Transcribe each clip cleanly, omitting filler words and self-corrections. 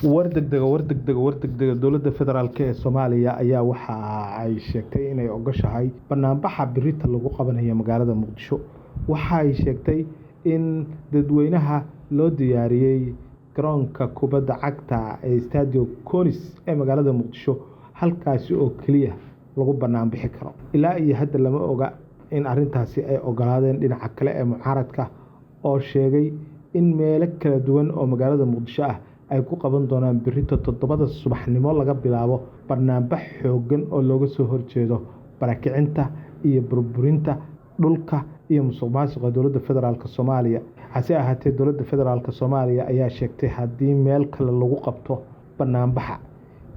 War degdega, war degdega, war degdega! Dowladda federaalk ee Soomaaliya ayaa waxa ay sheegtay inay ogoshahay banaanbaxa birita lagu qabanayo magaalada Muqdisho. Waxa ay sheegtay in dadweynaha loo diyaariyey garoonka kubadda cagta ee Stadio Conis ee magaalada Muqdisho, halkaasi oo keliya lagu banaan bixi karo. Ilaa iyo hadda lama oga in arrintaasi ay ogolaadeen dhinaca kale ee mucaaradka oo sheegay in meelo kala duwan oo magaalada Muqdisho ah ay ku qaban doonaan birita 7da subaxnimo laga bilaabo banaanbax xooggan oo looga soo horjeedo barakicinta iyo burburinta dhulka iyo musuqmaasuqa dowladda federaalk Soomaaliya. Hase ahaatee, dowladda federaalk Soomaaliya ayaa sheegtay haddii meel kale lagu qabto banaanbaxa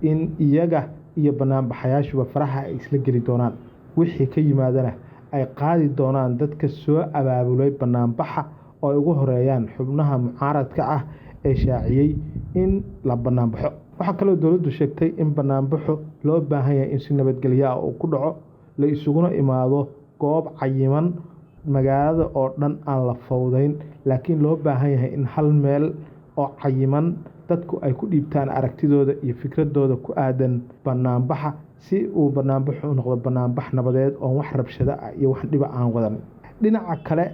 in iyaga iyo banaanbaxayaashuba faraha ay isla geli doonaan, wixii ka yimaadana ay qaadi doonaan dadka soo abaabulay banaanbaxa oo ay ugu horeeyaan xubnaha mucaaradka ah ee shaaciyey in la banaanbaxo. Waxaa kaloo dowladdu sheegtay in banaanbaxu loo baahan yahay in si nabadgelyo ah uu ku dhaco, la isuguna imaado goob cayiman, magaalada oo dhan aan la fowdeyn, laakiin loo baahan yahay in hal meel oo cayiman dadku ay ku dhiibtaan aragtidooda iyo fikradooda ku aadan banaanbaxa, si uu banaanbaxu u noqdo banaanbax nabadeed oon wax rabshado ah iyo wax dhiba aan wadan. Dhinaca kale,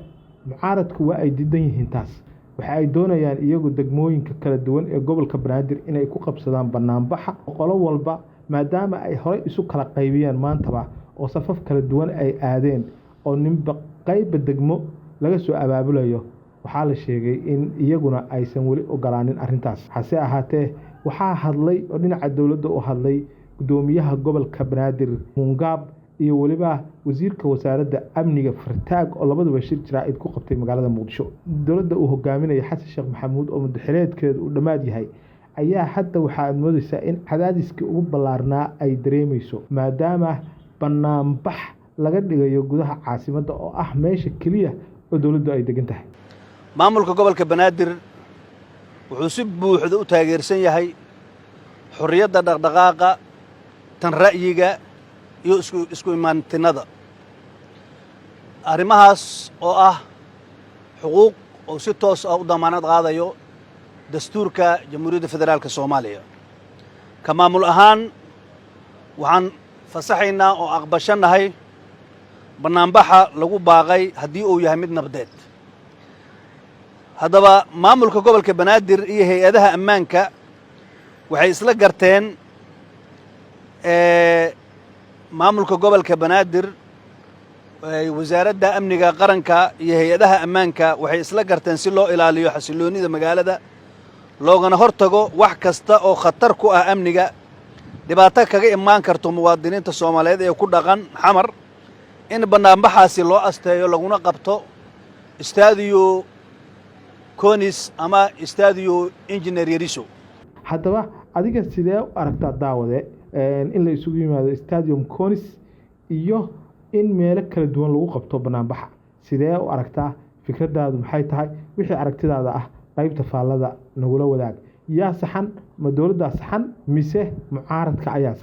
mucaaradku waa ay diidan yihiin taas. Waxa ay doonayaan iyagu degmooyinka kala duwan ee gobolka Banaadir inay ku qabsadaan banaanbaxa qolo walba, maadaama ay horey isu kala qaybiyeen maantaba oo safaf kala duwan ay aadeen oo ninba qaybba degmo laga soo abaabulayo. Waxaa la sheegay in iyaguna aysan weli ogolaanin arrintaas. Hase ahaatee, waxaa hadlay oo dhinaca dowladda u hadlay guddoomiyaha gobolka Banaadir Muungaab iyo weliba wasiirka wasaaradda amniga Fartaag, oo labaduba shir jaraa'id ku qabtay magaalada Muqdisho. Dowladda uu hogaaminayo Xasan Sheekh Maxamuud oo muddo xileedkeedu uu dhammaad yahay ayaa hadda waxa aad moodaysaa in cadaadiskii ugu ballaarnaa ay dareemayso, maadaama banaanbax laga dhigayo gudaha caasimadda oo ah meesha keliya oo dowladdu ay degan tahay. Maamulka gobolka Banaadir wuxuu si buuxda u taageersan yahay xorriyadda dhaqdhaqaaqa, tan ra'yiga iyo isku imaantinada, arrimahaas oo ah xuquuq oo si toos ah u damaanad qaadayo dastuurka Jamhuuriyadda Federaalka Soomaaliya. Ka maamul ahaan, waxaan fasaxaynaa oo aqbashannahay bannaanbaxa lagu baaqay haddii uu yahay mid nabdeed. Haddaba, maamulka gobolka Banaadir iyo hay-adaha ammaanka waxay isla garteen, maamulka gobolka Banaadir, Wasaaradda Amniga Qaranka iyo hay-adaha ammaanka waxay isla garteen, si loo ilaaliyo xasilloonnida magaalada loogana hor tago wax kasta oo khatar ku ah amniga, dhibaato kaga imaan karto muwaadiniinta Soomaaliyeed ee ku dhaqan Xamar, in bannaanbaxaasi loo asteeyo laguna qabto Stadio Conis ama Stadio Engineer Yariso. Haddaba, adiga sidee u aragtaa, daawade, in la isugu yimaado Stadium Conis iyo in meelo kala duwan lagu qabto banaanbaxa? Sidee u aragtaa? Fikradaadu maxay tahay? Wixii aragtidaada ah qaybta faallada nagula wadaag. Yaa saxan? Ma dowladdaa saxan mise mucaaradka ayaa saxan?